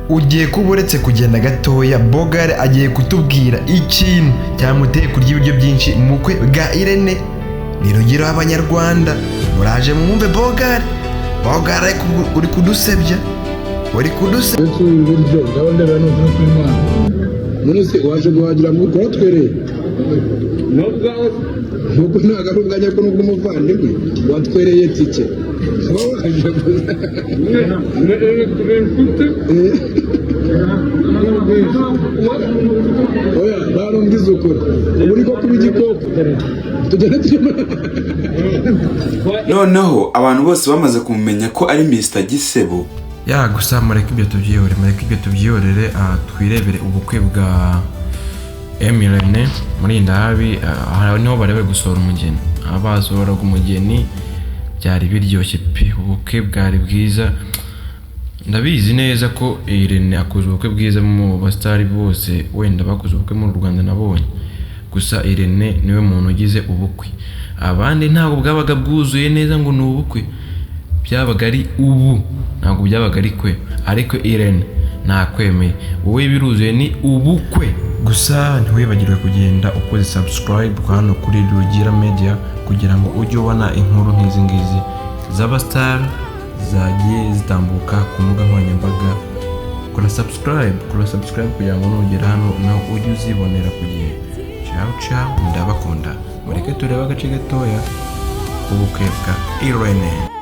Ugiye kuba uretse kugenda gatoya, Bogare agiye kutubwira ikintu cyamuteye kurya ibiryo byinshi mu bukwe bwa Irene. Ni Rugero w'Abanyarwanda, muraje mwumve Bogare. Bogare, uri kudusebya, uri kudusebya. Uretse ibiryo, ndabona ndeba n'ukuri kw'Imana. None se waje guhagira ngo kuratwereye? Nubwo ntabwo ari ubwanjye, ariko nubwo umuvandimwe watwereye tike uba waje gusa. Oya, barumbwiza ukuri, ubu niko kuba igikoko tugenda turimo. Noneho abantu bose bamaze kumumenya ko ari Mr Gisebo. Ya, gusa mureke ibyo tubyihorere, mureke ibyo tubyihorere, twirebere ubukwe bwa Emirene Murindahabi. Aha niho bari bari gusohora umugeni. Aha basohoraga umugeni byari biryoshye pe, ubukwe bwari bwiza. Ndabizi neza ko Irene akoze ubukwe bwiza mu basitari bose wenda bakoze ubukwe muri Rwanda nabonye. Gusa Irene niwe muntu ugize ubukwe, abandi ntabwo bwabaga bwuzuye neza ngo ni ubukwe, byabaga ari ubu, ntabwo byabaga ari kwe. Ariko Irene nakwemeye, wowe biruzuye, ni ubukwe. Gusa ntiwibagirwe kugenda ukoze subscribe hano kuri Rugira Media kugira ngo ujye ubona inkuru nk'izi ngizi z'abasitari zagiye zitambuka ku mbuga nkoranyambaga. Kora subscribe, kora subscribe kugira ngo nugera hano nawe ujye uzibonera ku gihe. Ciao ciao, ndabakunda. Mureke turebe agace gatoya k'ubukwe bwa Irene.